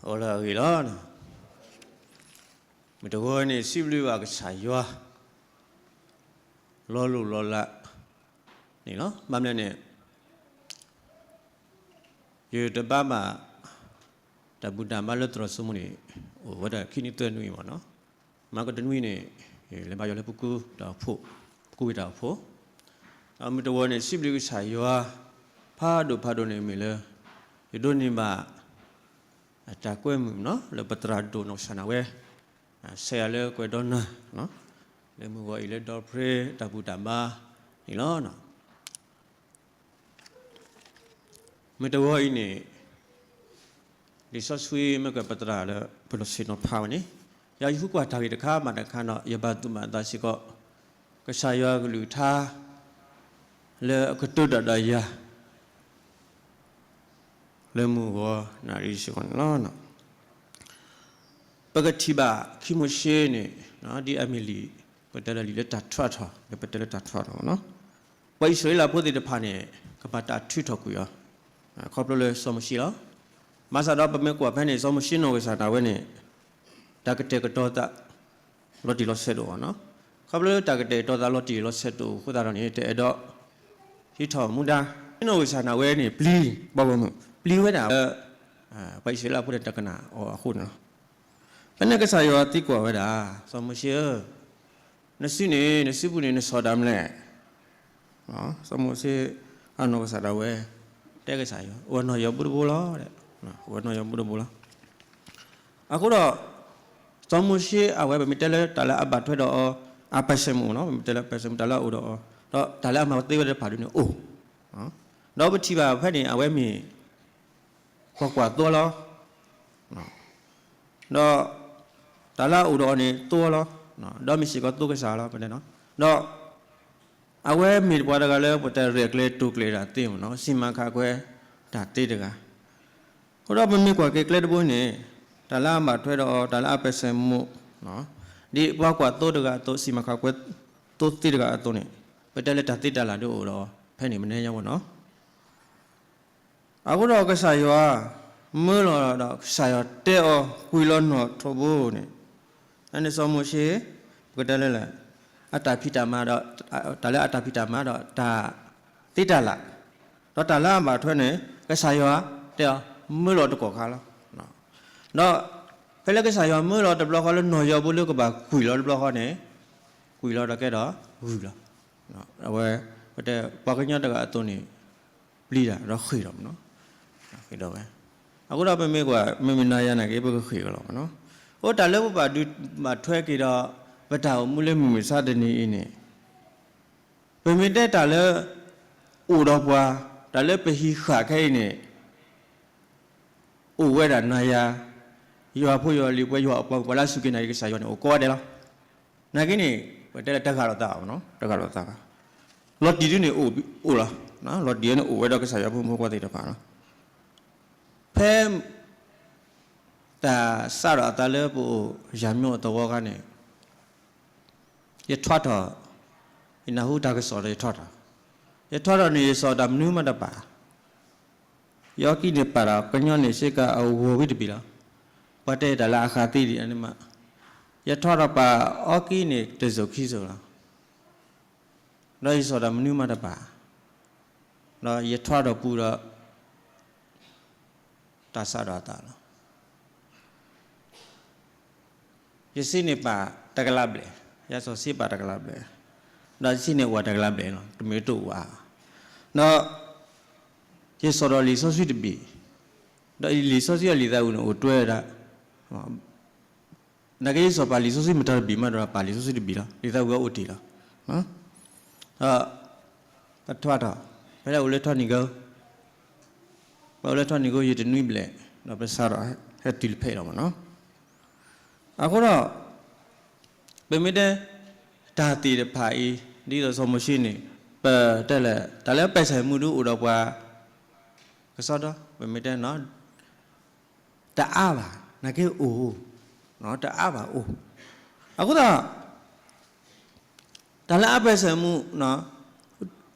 အိၣ်လၢအဂ့ၤလီၤ. မုၢ်တဂီၤန့ၣ် စံးဘျုးဘၣ်ကစၢ်ယွၤ လီၤလိၢ်လီၤလးန့ၣ်လီၤ. ဘၣ်မနုၤလဲၣ်န့ၣ် ယတဘါဘၣ် တၢ်ဘူၣ်တၢ်ဘါလၢသရိာ်စိမိၤန့ၣ် အိၣ်ဝဲဒၣ်ခံနွံသၢနွံမ့ၢ်နီၤ. မၤကတနွံန့ၣ် လဲၤဘါယွၤလၢပကူတၢ်အိၣ်ဖှိၣ်, ပကူဝံၤတၢ်အိၣ်ဖှိၣ်. ဒီးမုၢ်တဂီၤန့ၣ် စံးဘျုးကစၢ်ယွၤ ဖးဒိၣ်ဖးဒိၣ်န့ၣ်မ့ၢ်လၢ ယဒိးန့ၢ်ဘၣ် တၢ်ကွဲမုာ်နီၤ လၢပသရၣ်ဒိၣ်နီၢ်ကစၢ်ဒၣ်ဝဲ ဆဲးယၤလၢကွဲးဒီနၤ လၢမုၢ်ဂီၤအံၤလၢဒီပြ့တၢ်ဘူၣ်တၢ်ဘါန့ၣ်လီၤ. မုၢ်တဂီၤအံၤန့ၣ် လံာ်စီဆှံမ့ၢ်ကွဲးပသရၣ်လၢပလီၢ်ဆ့ၣ်နီၤဖးဝဲန့ၣ် ယၤယဃုကွၢ်တၢ်ဂ့ၢ်တခါဘၣ်တခါဒီး ယဘၣ်သူၣ်ဘၣ်သးစ့ၢ်ကီး ကစၢ်ယွၤကလုၢ်ကထါ လၢအကတိၤတၢ်ဒီးယၤ လၢမုၢ်ဂီၤနၣ်ရံၣ်စ့ၢ်ကီးန့ၣ်လီၤ. ပကထံၣ်ဘၣ်ခံမိၤၡ့န့ၣ် ဒ်အမ့ၢ်လံာ် ပတဲလၢလံာ်လၢတၢ်ထွဲထီၣ် လၢပတဲလၢတၢ်ထွဲထီၣ်နီၤ. ပှၤအံၣ်စရ့လးဖိသ့ၣ်တဖၣ်န့ၣ် ကဘၣ်တၢ်ထုးထီၣ်ကွံာ်အီၤ ခီဖျိလၢစီၤမိၤၡ့လီၤ. ဘၣ်ဆၣ်ဒီးပမ့ၢ်ကွၢ်ဖဲန့ၣ် စီၤမိၤၡ့နီၢ်ကစၢ်ဒၣ်ဝဲန့ၣ် တၢ်ကတဲာ်ကတီၤသး လီၤတံၢ်လီၤဆဲးတအိၣ်နီၤ. ခီဖျိလၢတၢ်ကတဲာ်ကတီၤသးလီၤတံၢ်လီၤဆဲးတအိၣ်အဃိသတးဒီးန့ၣ် တအဲၣ်ဒိး ဟံးထီၣ်မူဒါ နီၢ်ကစၢ်ဒၣ်ဝဲန့ၣ် ပျံၤ ဘီဘီမုၢ် ပျံၤဝဲဒၣ်လၢ ပှၤအံၣ်စရ့လးဖိန့ၣ်တကနၣ်အီၤအဃိန့ၣ်လီၤ. ဖဲန့ၣ်ကစၢ်ယွၤသံကွၢ်ဝဲဒၣ် စီၤမိၤၡ့ဧၢ, နစုန့ၣ် နစုပူၤန့ၣ် နဆီၣ်တၢ်မနုၤလဲၣ်. စီၤမိၤၡ့ အနီၢ်ကစၢ်ဒၣ်ဝဲ တဲကစၢ်ယွၤ အိၣ်ဝဲနီၢ်ယီၤဘိတဘိလီၤ, အိၣ်ဝဲနီၢ်ယီၤဘိတဘိလီၤ. အဃိဒီး စီၤမိၤၡ့အဝဲ ပမ့ၢ်တဲလၢတၢ်လၢအဘၣ်ထွဲဒီးအီၤ အပၢၢ်ဆဲးမူးနီၤ, ပမ့ၢ်တဲလၢအပၢၢ်ဆဲးမူး တၢ်လၢအအိၣ်ဒီးအီၤ, ဒီးတၢ်လၢအမၤသ့ဝဲတဖၣ်ဒ်န့ၣ်အိၣ်, ဒီးပထံၣ်ဘၣ်ဖဲန့ၣ် အဝဲမ့ၢ် ပှၤကွၢ်သိလီၤ. ဒီး တၢ်လၢအအိၣ်ဒီးအီၤန့ၣ်သိလီၤ, ဒီးမ့ၢ်စ့ၢ်ကီးသိကစၢ်လီၤ ပတဲနီၤ, ဒီး အဝဲမ့ၢ်ပှၤတဂၤလၢပတဲရဲၣ်ကျဲၤတိာ်ကျဲၤတၢ်သ့မ့ၢ်နီၤ, စီမံခန့်ခွဲတၢ်သ့တဂၤ, အဃိဒီးပမ့ၢ်ကွၢ်က့ၤကျဲတဘိန့ၣ် တၢ်လၢအဘၣ်ထွဲဒီးအီၤ တၢ်လၢအပၢၢ်ဆဲးမူး, ဒ်ပှၤကွၢ်သိတဂၤအသိး စီမံခန့်ခွဲသိသ့တဂၤအသိးန့ၣ် ပတဲလၢတၢ်သ့တၢ်လၢ်ဒ်အိၣ်ဒီး ဖဲန့ၣ်မနုၤညါဝဲနီၤ. အဃိဒီးကစၢ်ယွၤ မၢလီၤဒီးကစၢ်ယွၤတဲအီၤ ကွံာ်လီၤနီၢ်ထိးဘိန့ၣ်, အန့ၣ်စီၤမိၤၡ့ ပကတဲလၢလဲၣ်, အတၢ်ဖံးတၢ်မၤဒီး တၢ်လၢအတၢ်ဖံးတၢ်မၤဒီး တၢ်သ့တၢ်လၢ်, ဒီးတၢ်လၢအဘၣ်ထွဲန့ၣ် ကစၢ်ယွၤတဲအီၤ မၢလီၤတကီၢ်ခါလီၤ. ဒီး ဖဲလၢကစၢ်ယွၤမၢလီၤတဘျီဃီလၢနီၢ်ယီၤဘိလၢကဘၣ်ကွံာ်လီၤတဘျီဃီန့ၣ်, ကွံာ်လီၤဒီးကဲဒီးဂုၢ်လီၤ. အဝဲ ပတဲပှၤကညီတဂၤအသိးန့ၣ် ပျံၤတၢ်ဒီးဃ့ၢ်ဒီးမ့ၢ်နီၤ, ဃ့ၢ်ဒီးဝဲ, အဃိဒီးပမ့ၢ်ကွၢ် မ့မ့ၢ်နၤယၤနာ်က့ ပကဃ့ၢ်ကလီၤမ့ၢ်နီၤ, အိၣ်တၢ်လၢပဘၣ်ဒုးဘၣ်ထွဲက့ၤဒီး ပတၢ်အိၣ်မူလၢမုၢ်မဆါတနံၤအံၤန့ၣ် ပမ့ၢ်တဲတၢ်လၢ အိၣ်ဒီးပှၤ, တၢ်လၢပဟံးဃာ်ခဲအံၤန့ၣ် အိၣ်ဝဲဒၣ်နၤယၤ, ယွၤဖိယွၤလံၤ ပှၤယွၤအပှၤ ပှၤလၢအစူၢ်က့ၤနာ်က့ၤကစၢ်ယွၤန့ၣ် အိၣ်ကိးဂၤဒဲးလီၤ. နာ်က့န့ၣ် ပတဲလၢတဂၤလိာ်သးဘၣ်နီၤ, တဂၤလိာ်သးဘၣ်, လီၤတံၢ်ဒ်န့ၣ်အိၣ်လီၤ, လီၤတံၢ်န့ၣ်အိၣ်ဝဲဒီးကစၢ်ယွၤဖိမုၣ်ဖိခွါသ့ၣ်တဖၣ်လီၤ. ဖဲ တၢ်စးထီၣ်အသးလၢပအိၣ်ယၤမျိအသဝီအခါန့ၣ် ယထွါထီၣ်, ယနၢ်ဟူတၢ်ကစီၣ်ဒီးယထွါထီၣ်, ယထွါထီၣ်န့ၣ် ယစိာ်တၢ်မနုၤမးတပာ်, ယအီကံၣ်န့ၣ်ပာ်ဒီး ကညီန့ၣ်စ့ၢ်ကီးအဂီၤဝံၤတဘ့ၣ်လီၤ. ပှၤတဲတၢ်လၢအဃၢ်သံဒံးန့ၣ်မး, ယထွါထီၣ်ပာ်အီကံၣ်န့ၣ်တစိၤခံစိၤလီၤ. ဒီးယစိာ်တၢ်မနုၤမးတပာ်, ဒီးယထွါထီၣ်ပူၤဒီး တၢ်စးထီၣ်အသးလီၤ. ယစ့န့ၣ်ပာ်တကလးဘျဲၣ်, ယစီၤစ့ပာ်တကလးဘျဲၣ်, ဒီးယစ့န့ၣ်အိၣ်ဝဲတကလးဘျဲၣ်လီၤ, တမ့ၢ်တအိၣ်ဝဲ, ဒီး ယစိာ်ဒီးလံာ်စီဆှံတဘ့ၣ်, ဒီးလံာ်စီဆှံအလံာ်သးဝံၤန့ၣ်အိၣ်တွဲဒၣ်, နာ်က့ယစိာ်ပာ်လံာ်စီဆှံမတၤတဘ့ၣ်မးဒီးပာ်လံာ်စီဆှံတဘ့ၣ်လီၤ, လံာ်သးဝံၤအအိၣ်တ့ၢ်လီၤ. ဒီး ပထွါထီၣ်, ဖဲလၢအိၣ်လၢထီၣ်နံၤကၢ, ပအိၣ်လၢထီၣ်နံၤကၢယံာ်တနွံဘျဲၣ်, ဒီးပစးထီၣ်ဟဲတုၤလၢဖဲအံၤလီၤမ့ၢ်နီၤ. အဃိဒီး ပမ့ၢ်တဲ တၢ်သ့ၣ်တဖၣ်အံၤ ဒ်သိးစီၤမိၤၡ့န့ၣ် ပတဲလဲၣ် တၢ်လၢပၢၢ်ဆၢၣ်မူဒုအိၣ်ဒီးပှၤ ကစီဒီ ပမ့ၢ်တဲ တအါဘၣ် နာ်က့အိၣ်, တအါဘၣ်အိၣ်, အဃိသတး တၢ်လၢအပၢၢ်ဆၢၣ်မူ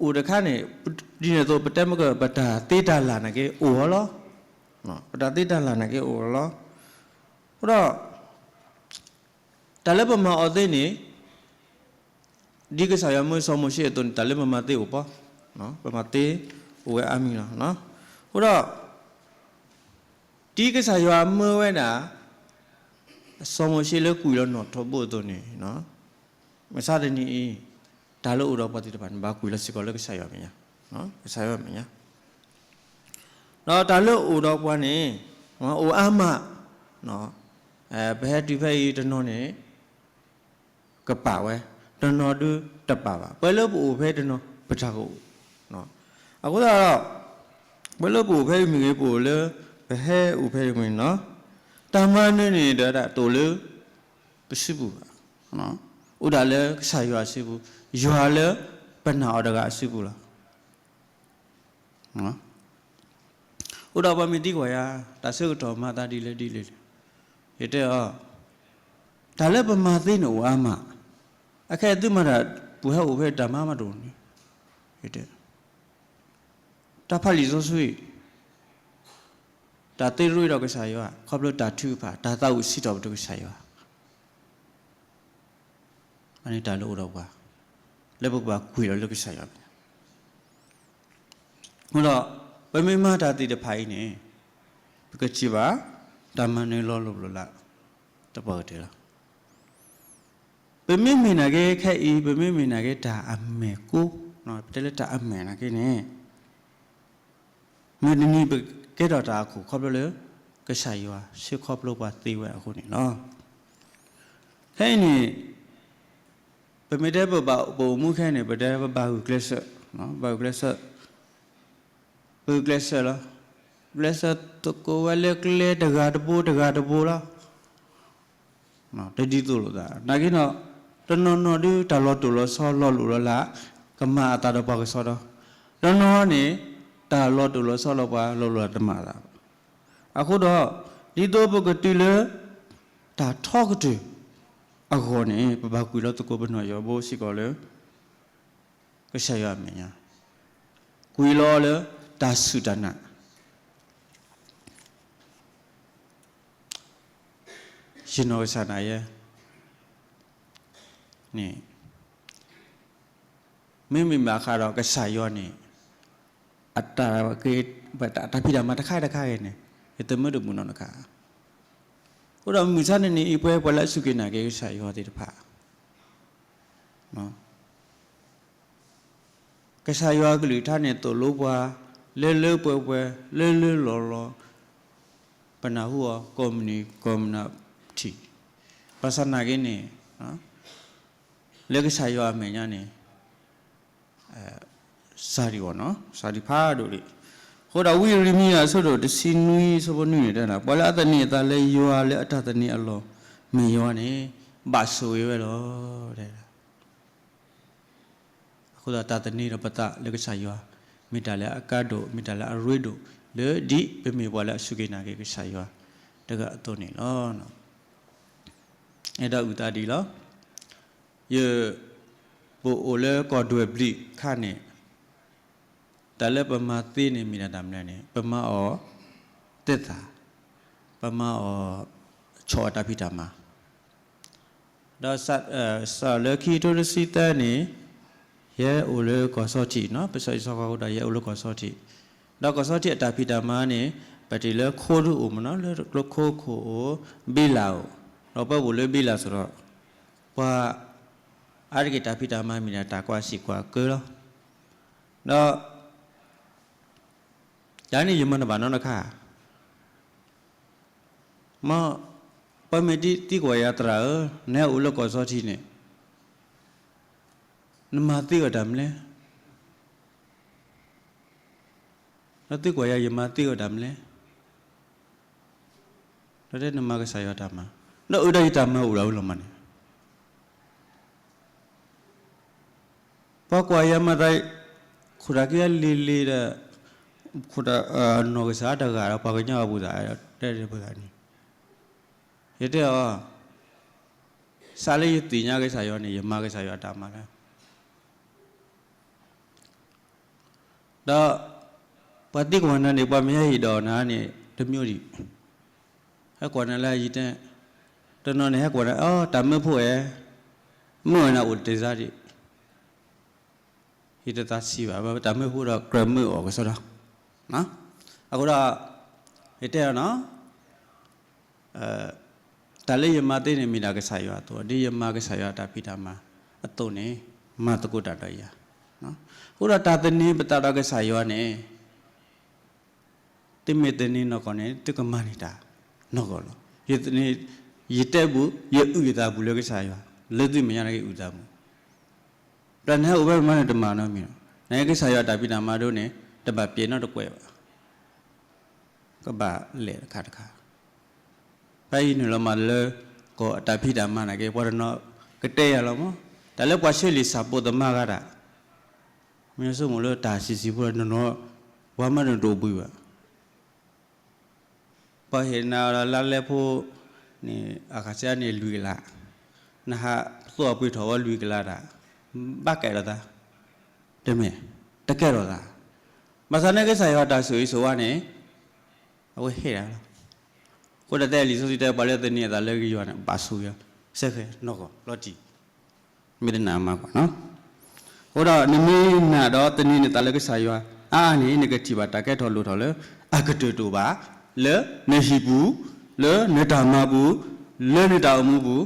အိၣ်တခါန့ၣ် ဒ်န့ၣ်အသိး ပတဲမ့ၢ်က ပတၢ်သ့တၢ်လၢ်နာ်က့အိၣ်အီၤလီၤ. ပတၢ်သ့တၢ်လၢ်နာ်က့အိၣ်အီၤလီၤ. အဃိဒီး တၢ်လၢပမၤအီၤသ့န့ၣ် ဒ်ကစၢ်ယွၤမၢစီၤမိၤၡ့အသိးန့ၣ် တၢ်လၢပမၤသ့အိၣ်ပီ, ပမၤသ့အိၣ်ဝဲအါမံၤလီၤ. အဃိဒီး ဒ်ကစၢ်ယွၤမၢဝဲဒၣ် စီၤမိၤၡ့လၢကွံာ်လီၤနီၣ်ထိးဘိအသိးန့ၣ်, မုၢ်ဆါတနံၤအံၤ တၢ်လၢအိၣ်ဒီးပှၤသ့ၣ်တဖၣ်န့ၣ် ဘၣ်ကွံာ်လီၤစ့ၢ်ကီးလၢကစၢ်ယွၤမဲာ်ညါ, ကစၢ်ယွၤမဲာ်ညါ ဒီးတၢ်လၢအိၣ်ဒီးပှၤန့ၣ် အိၣ်အါမး, ပဟဲတုၤဖဲအံၤတနီၤန့ၣ် ကပာ်ဝဲ, တနီၤဒုတပာ်ဘၣ်. ပှၤလၢပအိၣ်ဖဲတနီၤ ပတၢ်ကအိၣ်, အဃိသတးဒီး ပှၤလၢပအိၣ်ဖဲအံၤမ့ၢ်ဂ့ၤ ပအိၣ်လၢ ပဟဲအိၣ်ဖဲအံၤမ့ၢ်ဂ့ၤန့ၣ်, တၢ်မၤနၢၤန့ၣ်ဒီးတအိၣ်လၢ ပစုပူၤဘၣ်, အိၣ်ဒၣ်လၢကစၢ်ယွၤအစုပူၤ, ယွၤလၢပနာ်အီၤတဂၤအစုပူၤလီၤ. အဃိဒီးပှၤမ့ၢ်သံကွၢ်ယၤ တၢ်ဆၢကတီၢ်မၤသးဒ်လဲၣ်ဒ်လဲၣ်န့ၣ်, ယတဲအီၤ, တၢ်လၢပမၤသ့န့ၣ်အိၣ်အါမး, အခဲအံၤသုမၤတၢ် ပှၤဟဲအိၣ်ဖဲတၢ်မၤမးတအိၣ်န့ၣ်, ယတဲ တၢ်ဖးလံာ်စီဆှံ, တၢ်သ့ရ့ဒီးကစၢ်ယွၤ ခီဖျိတၢ်ထုကဖၣ် တၢ်သးဝံၣ်စံးထီၣ်ပတြၢၤကစၢ်ယွၤ, အန့ၣ်တၢ်လၢအိၣ်ဒီးပှၤ လၢပကဘၣ်ကွံာ်လီၤလၢကစၢ်ယွၤမဲာ်ညါ. အဃိဒီး ပမ့ၢ်မၤတၢ်သ့ၣ်တဖၣ်အံၤန့ၣ် ပကထံၣ်ဘၣ် တၢ်မၤနၢၤလီၤလိာ်ပလိာ်လၢ တပှၢ်ကတၢၢ်လီၤ. ပမ့မ့ၢ်နာ်က့ခဲအံၤ ပမ့မ့ၢ်နာ်က့တၢ်အမဲာ်ကိ, ပတဲလၢတၢ်အမဲာ်နာ်က့န့ၣ် မုၢ်တနံၤပကဲထီၣ်တၢ်အခိၣ်ခီဖျိလၢ ကစၢ်ယွၤဆှၢခီဖျိပှၤသ့ဝဲအဃိန့ၣ်လီၤ. ခဲအံၤန့ၣ် ပမ့ၢ်တဲပဘၣ်ပအိၣ်မူခဲအံၤန့ၣ် ပတဲပဘၣ်ဂုာ်ကျဲးစၢး, ဘၣ်ဂုာ်ကျဲးစၢး, ပဂုာ်ကျဲးစၢးလီၤ. ကျဲးစၢးသကိးဝဲလၢကျဲတဂၤတဘိတဂၤတဘိလီၤ. တဒ်သိးလိာ်သး နာ်က့ဒီး တနီၤနီၤဒုးတၢ်လီၤတိၢ်လီၤဆီလီၤလိၢ်လီၤလး ကမၤအသးဒီးပှၤကစီဒီ, တနီၤန့ၣ် တၢ်လီၤတိၢ်လီၤဆီလီၤပှၤလီၤလိၢ်လီၤလးတမၤအသးဘၣ်. အဃိဒီး ဒ်သိးပကတုၤလၢ တၢ်ထီကတၢၢ်အဂီၢ်န့ၣ် ပဘၣ်ကွံာ်လီၤသကိးပနီၢ်ယီၤဘိစ့ၢ်ကီးလၢ ကစၢ်ယွၤအမဲာ်ညါ, ကွံာ်လီၤလၢတၢ်စူၢ်တၢ်နာ် ယနီၢ်ကစၢ်ဒၣ်ယဲန့ၣ် မ့မ့ၢ်ဘၣ်ဃးဒီးကစၢ်ယွၤန့ၣ် အတၢ်က့ၤ အတၢ်ဖံးတၢ်မၤတခါတခါဂ့ၤန့ၣ် ယတမၢတမုာ်နီတခါ. အဃိဒီးမုၢ်ဆါတနံၤအံၤ ပဝဲပှၤလၢအစူၢ်က့ၤနာ်က့ၤကစၢ်ယွၤသ့ၣ်တဖၣ် ကစၢ်ယွၤအကလုၢ်ကထါန့ၣ် သိၣ်လိပှၤ လၢလၢပှဲၤပှဲၤ လၢလၢလီၢ်လီၢ် ပနၢ်ဟူအီၤ ကိးမုၢ်နံၤ ကိးမုၢ်နံၤထံၣ်, ဘၣ်ဆၣ်နာ်က့န့ၣ် လၢကစၢ်ယွၤအမဲာ်ညါန့ၣ် စၤဒံးအီၤနီၤ စၤဒံးဖးဒိၣ်ဒံး. အဃိဒီးဝံယံးရမံယၤအဆၢဒိၣ်တဆံနွံအဆၢဖိနွံန့ၣ်တဲဒၣ် ပှၤလၢအသန့ၤအသးလၢယွၤလၢအတၢ်သန့ၤအလီၢ်မ့ၢ်ယွၤန့ၣ် ဘၣ်ဆိၣ်ဂ့ၤဝဲလီၤ တဲဒၣ်. အဃိသတးတၢ်သန့ၤဒီးပသးလၢကစၢ်ယွၤ မ့ၢ်တၢ်လၢအကါဒိၣ် မ့ၢ်တၢ်လၢအရ့ဒိၣ် လၢဒ်ပမ့ၢ်ပှၤလၢအစူၢ်က့ၤနာ်က့ၤကစၢ်ယွၤတဂၤအသိးန့ၣ်လီၤ. အဲၣ်ဒိးအုၣ်သးဒ်လီၤ. ယ ပအိၣ်လၢကီၢ်ဒွဲၣ်ဘျံးခါန့ၣ် တၢ်လၢပမၤသ့န့ၣ်မ့ၢ်ဒၣ်တၢ်မနုၤန့ၣ် ပမၤအီၤသ့ၣ်သၣ်, ပမၤအီၤ ဆီၣ်အတၢ်ဖံးတၢ်မၤ ဒီး စးလၢခံကထိတဆံသၢန့ၣ် ယဲအိၣ်လၢကီၢ်ဆီထံးနီၤ ပဆၢဂ့ၤဆၢဝါဃိဒီး ယဲအိၣ်လၢကီၢ်ဆီထံး, ဒီးကီၢ်ဆီထံးအတၢ်ဖံးတၢ်မၤန့ၣ် ပတုၤလၢခိဒုအိၣ်မ့ၢ်နီၤ လၢကျိခိခိၣ်အိၣ် ဘ့လၣ်အိၣ်, ဒီးပှၤအိၣ်လၢဘ့လၣ်စ့ၢ်ကီး ပှၤအါတက့ၢ်တၢ်ဖံးတၢ်မၤမ့ၢ်ဒၣ်တၢ်ကွၢ်စံာ်ကွၢ်ကၢလီၤ. ဒီး ယၤန့ၣ်ယမၤတဘၣ်နီတခါ မ်ပှၤမ့ၢ်သံကွၢ်ယၤသရၣ်ဧၢ, နဟဲအိၣ်လၢကီၢ်ဆီထံးန့ၣ် နမၤသ့အီၤတၢ်မနုၤလဲၣ်, ဒီးသံကွၢ်ယၤ ယမၤသ့အီၤတၢ်မနုၤလဲၣ်, ဒီးတဲနမၤကစၢ်ယွၤတၢ်မၤ, ဒီးအုၣ်ဒီးယတၢ်မၤအိၣ်ဒီးဝဲလီၤမးန့ၣ် ပှၤကွၢ်ယၤမၤသး ခိၣ်တၢ်က့ၤလံၤလံၤဒီး ခိၣ်တၢ်နီၢ်ကစၢ်တဂၤဒီး ပှၤကညီအပူၤသး တဲပသးန့ၣ်, ယတဲအီၤ, စးလၢယသ့ၣ်ညါကစၢ်ယွၤန့ၣ် ယမၤကစၢ်ယွၤတၢ်မၤလၢ ဒီး ပှၤသံကွၢ်နၤန့ၣ် ပှၤမ့ၢ်ဟဲဟ့ၣ်ဒီးနၤန့ၣ် တမျိုးဒံး, ဟဲကွၢ်နၤလၢယတဲ တနီၤန့ၣ်ဟဲကွၢ်န့ၣ် အ တၢ်မၢဖိအဲၣ်, မၢဝဲန့ၣ်အိၣ်တ့ၢ်စါဒံး, ဟံးတသးဆံးဘၣ် တၢ်မၢဖိဒီးကြၢးမၢအီၤကစီဒီ, အဃိဒီး ယတဲအီၤနီၤ တၢ်လၢယမၤသ့န့ၣ် မ့ၢ်ဒၣ်ကစၢ်ယွၤအသိး, ဒ်ယမၤကစၢ်ယွၤတၢ်ဖံးတၢ်မၤအသိးန့ၣ် မၤသကိးတၢ်ဒီးယၤ, အဃိဒီးတၢ်သန့ၤပသးဒီးကစၢ်ယွၤန့ၣ် သုမ့ၢ်သန့ၤနီၢ်ကီၢ်န့ၣ် သုကမၤန့ၢ်တၢ်နီၢ်ကီၢ်လီၤ. ယသန့ၤ, ယတဲဘူး, ယအုၣ်ယသးဘူးလၢကစၢ်ယွၤ, လၢသုမဲာ်ညါန့ၣ်က့ၤအုၣ်သးဘူး, ဒီးနဟဲအိၣ်ဖဲမၤန့ၣ်တမၤနီတမံၤလီၤ. နကစၢ်ယွၤတၢ်ဖံးတၢ်မၤဒိၣ်န့ၣ် တဘၣ်ပျဲၢ်နီတကွဲးဘၣ်, ကဘၣ်လဲၤတခါတခါ ဖဲအံၤနုာ်လီၤမးလၢ ကီၢ်အတၢ်ဖံးတၢ်မၤန့ၣ်က့ၤ ပှၤတနီၤကတဲယၤလီၤမး, တၢ်လၢပှၤဆှၢလံာ်စၢ်ဖိသမါဂၤတၢ်, မ့ၢ်ဆိကမိၣ်လၢတၢ်ဆံးဆံးဖိတနီၤ ပှၤမၤန့ၣ်တအိၣ်ဘှံးဘၣ်, ပှၤဟ့ၣ်နၤလါလဲဖိန့ၣ် အခါဆၢန့ၣ်လွံၢ်ကလး, နဟးသိအပှ့ၤထီၣ်ဝဲလွံၢ်ကလးတၢ်, ဘၣ်ကဲထီၣ်သး, တမ့ၢ်, တကဲထီၣ်သး, ဘၣ်ဆၣ်န့ၣ်ကစၢ်ယွၤတၢ်ဆိၣ်ဂ့ၤဆိၣ်ဝါန့ၣ် အဝဲဟ့ၣ်ဒၣ်လီၤ. အဃိဒီးတဲလံာ်စီဆှံတဲပှၤလၢသန့ၤအသးလၢကစၢ်ယွၤန့ၣ် ဘၣ်ဆိၣ်ဂ့ၤအီၤ, စဲဃဲၤနီၢ်ကီၢ်လီၤတံၢ်, မ့ၢ်တနာ်မၤကွၢ်နီၤ. အဃိဒီးနမ့ၢ်နာ်ဒီးသန့ၤနသးလၢကစၢ်ယွၤအါအါန့ၣ် နကထံၣ်ဘၣ်တၢ်ကဲထီၣ်လိၣ်ထီၣ်လၢ အကတၢၢ်တအိၣ်ဘၣ်, လၢနဟံၣ်ပူၤ, လၢနတၢ်မၤပူၤ, လၢနတၢ်အိၣ်မူပူၤ,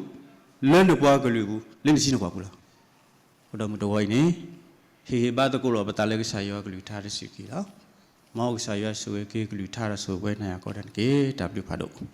လၢနပှၤကလုာ်ပူၤ, လၢနထံနကီၢ်ပူၤလီၤ. အဃိဒီးမုၢ်တဂီၤအံၤန့ၣ် ဟ့ၣ်ဂံၢ်ဘါသကိးလိာ်ပသးလၢကစၢ်ယွၤကလုၢ်ကထါတစုက့ၤလီၤ. မ်ကစၢ်ယွၤဆိၣ်ဂ့ၤက့ၤကလုၢ်ကထါဒီးဆိၣ်ဂ့ၤပဝဲနၤယၤကိးဂၤဒဲးန့ၣ်တက့ၢ်. တၢ်ဘျုးဖးဒိၣ်.